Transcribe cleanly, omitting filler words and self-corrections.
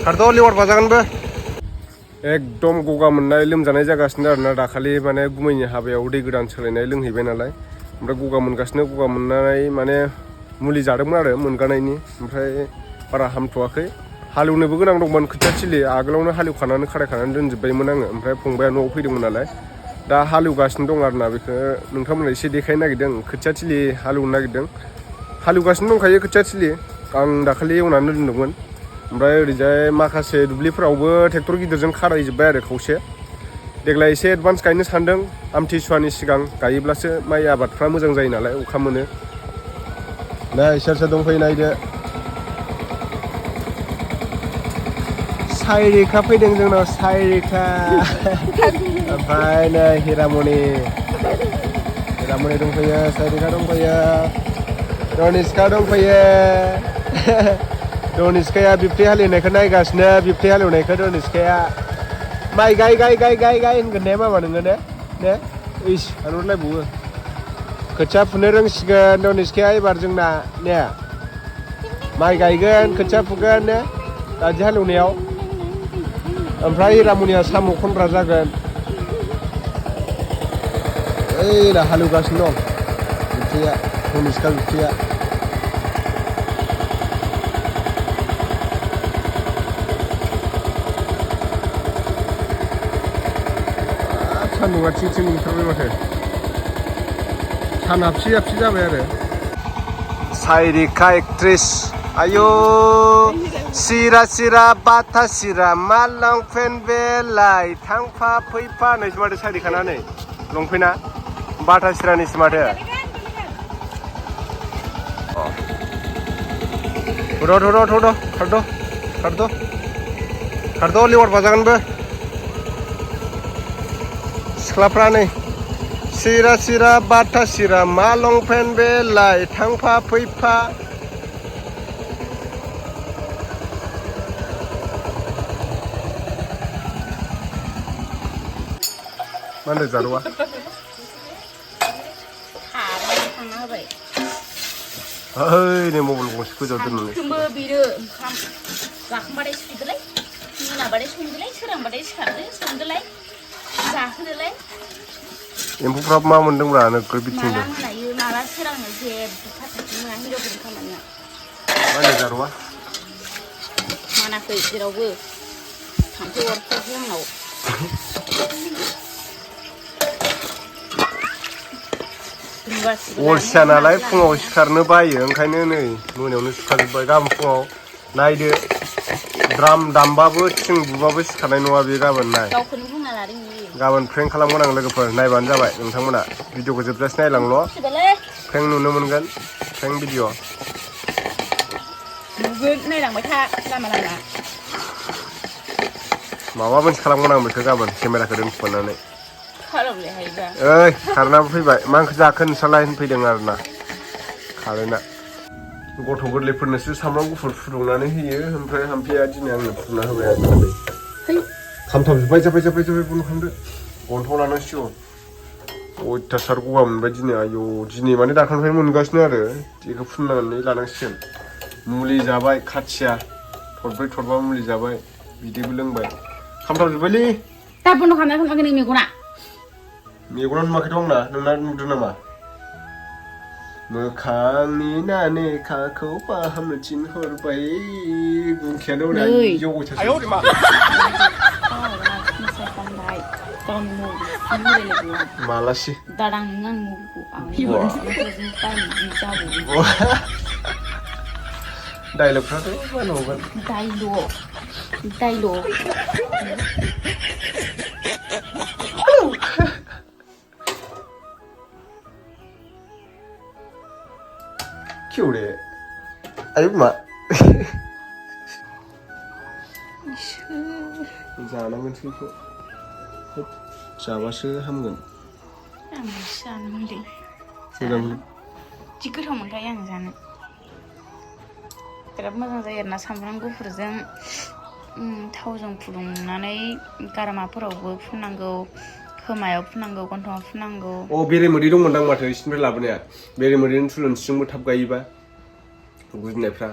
खारद' लिवार बाजागोनबो एकदम गगा मोननाय लोमजानाय जागासिनो आरोना दाखालि माने गुमैनि हाबायाव दै गोदान सोलायनाय लोंहैबाय नालाय ओमफ्राय गगा मोननाय माने मुलि जादोंमोन आरो मोनगानायनि ओमफ्राय बारा हामथ'वाखै हालेवनोबो गोनां दंमोन खोथिया थिलि आगोलावनो हालेवखानानै खारायखानानै दोनजोब्बायमोन आङो ओमफ्राय फंबाया न'आव फैदोंमोन नालाय दा हालेवगासिनो दं आरोना बेखौ नोंथांमोनहा एसे देखायनो नागिरदों खोथिया थिलि हालेवनो नागिरदों हालेवगासिनो दंखायो खोथिया थिलि आं दाखालि एवनानै दोनदोंमोन ओमफ्राय ओरैजाय माखासे दुब्लिफोरावबो ट्रेक्टर गिदिरजों खारायजोब्बाय आरो खावसे देग्लाय एसे एडभान्स गायनो सानदों आमथिसुवानि सिगां गायोब्लासो माइ आबादफ्रा मोजां जायो नालाय अखा मोनो दा इसोरसो दंफैयो नायदो साइरिखा फैदों जोंनाव साइरिखा ओमफ्राय नै हिरामणि दंफैयो साइरिखा दंफैयो धनिस्का दंफैयो धनिस्काया बिबथै हालेवनायखौ नायगासिनो बिबथै हालेवनायखौ धनिस्काया माइ गाय होनगोन ने मामा नोङो ने इस आनहरलायबावो खोथिया फुनो रोंसिगोन धनिस्काया एबार जोंना ने माइ गायगोन खोथिया फुगोन ने दादि हालेवनायाव ओमफ्राय हिरामनिया साम' खनग्रा जागोन ओइ दा हालेवगासिनो दं बिबथैया धनिस्का बिबथैया सान्दुंआ थिं ओंखारबाय माथो सान हाबसि जाबाय आरो साइरिखा एक्ट्रिस आयौ सिरा बाथा सिरा मा लंपेन्ट बेलाय थांफा फैफा नैसो माथो साइरिखाना नै लंपेन्टआ बाथा सिरानिसो माथो खारद' लिवार बाजागोनबो सिख्लाफ्रा नै सिरा बाथा सिरा मा लंपेन्ट बेलाय थांफा फैफा मा होनदों जारौआ ओइ नै मबाइल गंसे गोजाव दोननानै बिरो ओंखाम जाखांबाथाय सुदोलाय मोनाबाथाय संदोलाय सोरांबाथाय सिखारदो संदोलाय जाहोदोलाय एम्फौफ्राबो मा मोनदोंब्रा नोगोर बिथिंदों माला मोनायो माला सोराङो जेबो फाथ्थाखौनो मोना हिनजावफोरनि खामानिया मा होनदों जारौआ मोनाखै जेरावबो थाम्फै अरखायाखै आंनाव अलसिया नालाय फुङाव सिखारनो बायो ओंखायनो नै मोनायावनो सिखारजोब्बाय गाबोन फुङाव नायदो द्राम दामबाबो थिं बुबाबो सिखारनाय नङा बे गाबोन नाय गाबोन प्रेंक खालामगोन आं लोगोफोर नायबानो जाबाय नोंथांमोना भिडिअखौ जोबजासे नायलांल' प्रेंक नुनो मोनगोन प्रेंक भिडिअ नायलांबाय था लामा माबा मोनसे खालामगोन आं बेखौ गाबोन केमेराखौ दोनखुमानानै ओइ खारेनाबो फैबाय मा ओंख्रि जाखो नोंस्रालाय होनफैदों आरोना खारेना गथ' गोरलैफोरनोसो सामब्राम गुफुर फुदुंनानै होयो ओमफ्राय हाम्फेया दिनै आंनो फुदुंना होबाय आरो खामथाबजोब्बाय जाबाय बन्द' खालामदो गन्थ'आव लानांसिगौ अयथासार गगा मोनबाय दिनै आयौ दिनै माने दाखालिनिफ्राय मोनगासिनो आरो बेखौ फुननानै लानांसिगोन मुलि जाबाय खाथिया थरब्रै थरबा मुलि जाबाय बिदैबो लोंबाय खामथाबजोब्बायलै दा बन्द' खालामनाय नों मेगना नुवाखैथ' आंना नोंना नुदों नामा मोखांनि नानेखाखौ फाहामनो थिनहरबाय गुंखियानो हनै आयौ मालासि डायलगफ्राथ' मानो हगोन डायलग Cute. Ayo mak. जानांगोन सैखौ जाबासो हामगोन जानांगोन जि गोथाव मोनखायो आं जानो बिराद मोजां जायो आरोना सामब्राम गुफुरजों थावजों फुदुंनानै गारामाफोरावबो फुननांगौ खोमायाव फुनांगौ गन्थंआव फुनांगौ अ बेरेमोदै दंमोनदां माथो इसिनिफ्राय लाबोनाया बेरेमोदैनि थुलुंसिजोंबो थाब गायोबा गुजुनायफ्रा